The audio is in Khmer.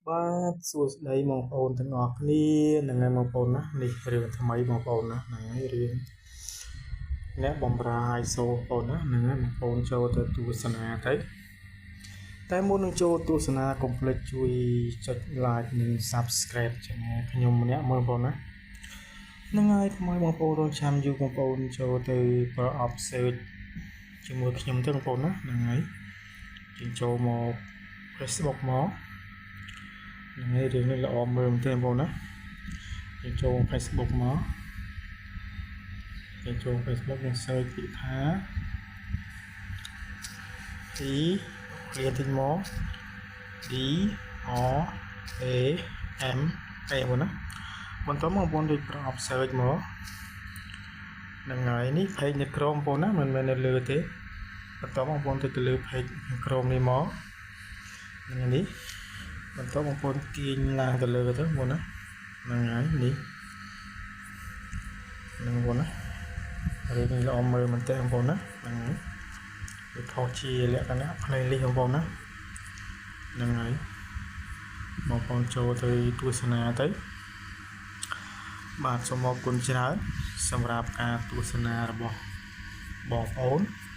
បាទ សួស្តីបងប្អូនទាំងអស់គ្នា ហ្នឹងហើយបងប្អូនណា នេះរឿងថ្មីបងប្អូនណា ហ្នឹងហើយរឿងអ្នកបំរើហៃសូបងប្អូនណា ហ្នឹងហើយបងប្អូនចូលទៅទស្សនាទៅ តែមុននឹងចូលទស្សនា កុំភ្លេចជួយចុច like និង Subscribe Channel ខ្ញុំម្នាក់មើលបងប្អូនណា ហ្នឹងហើយកុំឲ្យបងប្អូនរងចាំយូរ បងប្អូនចូលទៅប្រអប់ search ជាមួយខ្ញុំទៅបងប្អូនណា ហ្នឹងហើយ យើងចូលមក Facebook មក ហ្នឹងហើយ រឿងនេះល្អមើលមែនទេបងប្អូនណា យើងចូល Facebook មក យើងចូល Facebook យើង search ពាក្យថា T រៀនតិចមក D R A M A បងណា បន្ទាប់មកបងប្អូនដូចប្រអប់ search មក ហ្នឹងហើយ នេះ page នៅក្រោមបងប្អូនណា មិនមែននៅលើទេ បន្ទាប់បងប្អូនទៅទៅលើ page ក្រោមនេះមក ហ្នឹងនេះ បន្ទាប់បងប្អូនទាញឡើងទៅលើទៅបងប្អូនណា ហ្នឹងហើយ នេះហ្នឹងបងប្អូនណា រឿងនេះល្អមើលមែនតើបងប្អូនណា ហ្នឹងហើយ វាខុសជាលក្ខណៈ playlist បងប្អូនណា ហ្នឹងហើយ បងប្អូនចូលទៅទស្សនាទៅ បាទ សូមអរគុណច្រើនសម្រាប់ការទស្សនារបស់បងប្អូន។